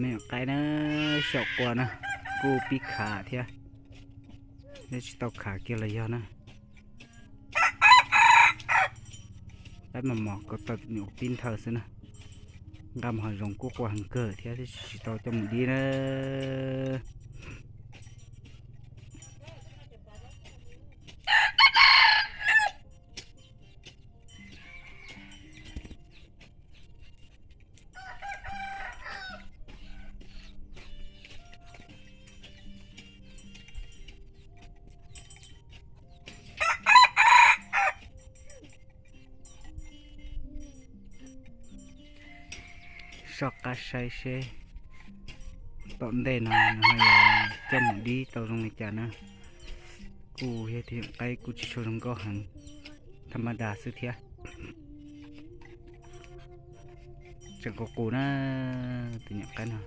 Me nyuam qaib na, xyaum qua na, kuj pib khav thiab, neb tsis tau khav kiag los yog na. Qaib mos mos ko taw nyuam qhuav pib nthaw xwb na. Nqa mus hav zoov kuj qua heev kawg thiab, tsis tau coj mus dib na. Soj qab saib seb tom ntej no nws ho yuav coj mus dib tau zoo li cas na. Kuj yog tus nyuam qaib kuj tsis tshua zoo nkauj heev, thas mas das xwb thiab. Tseem qus qus na, tus nyuam qaib no.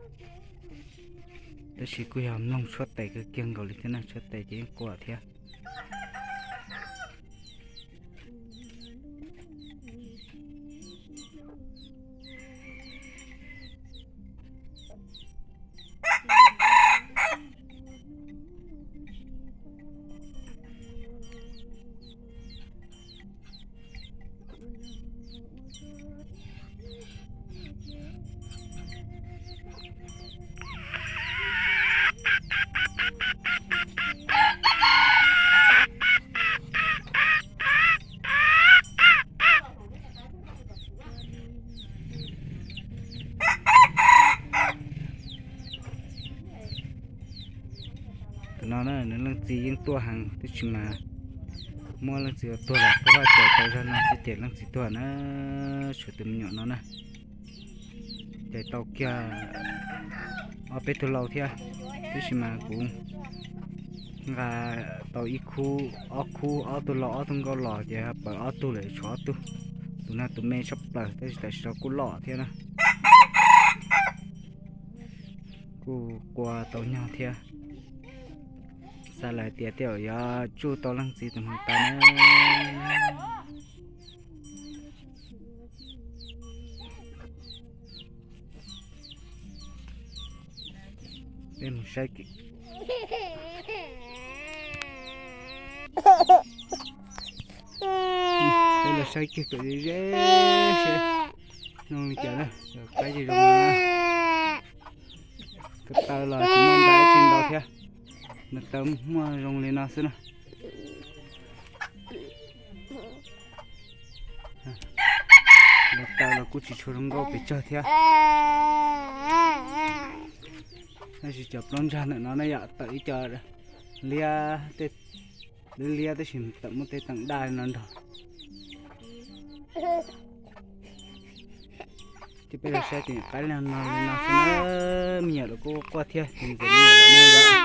Tab sis kuj yog mloog tshuab tes kawg kiag nkaus li thiab na, tshuab tes ces yeej qua thiab. Tus no na nws leej txiv yeej tuaj heev, tab sis mas muab leej txiv ua tuag lawm, pab vaj cais tau zog no xwb ces leej txiv tuag na, tshuav tus me nyuam no na. Cais tau kiag ob peb tug lau thiab, tab sis mas kuv nqa tau ib khub, ob khub, ob tug lau ob tug nkauj los ces pawv ob tug lawm tshuav ob tug. Tus no tus me tshaj plaws tab sis tam sim no kuj loj thiab na. Kuj qua tau nyog thiab. Xav lawm hais tias tej zaum yuav tsuj tau leej txiv tus hmoov tas na. Peb mus saib, peb los saib kiag kom ze ze seb zoo li cas na. Qaib ces zoo li no na. Ko taw los tsis muaj ntau tsis ntau thiab, nws taw muaj zoo li no xwb na. Nws taw los kuj tsis tshua zoo nkauj pes tsawg thiab. Tab sis cov plaub ntsag ntawm no na yom, tawm ib co liab, tej liab liab tab sis tawm muaj tej teem daj no nrog. Ces peb los saib tus nyuam qaib no li no xwb na, me nyuam los kuj quaj thiab, ntxim me nyuam lawm na yom.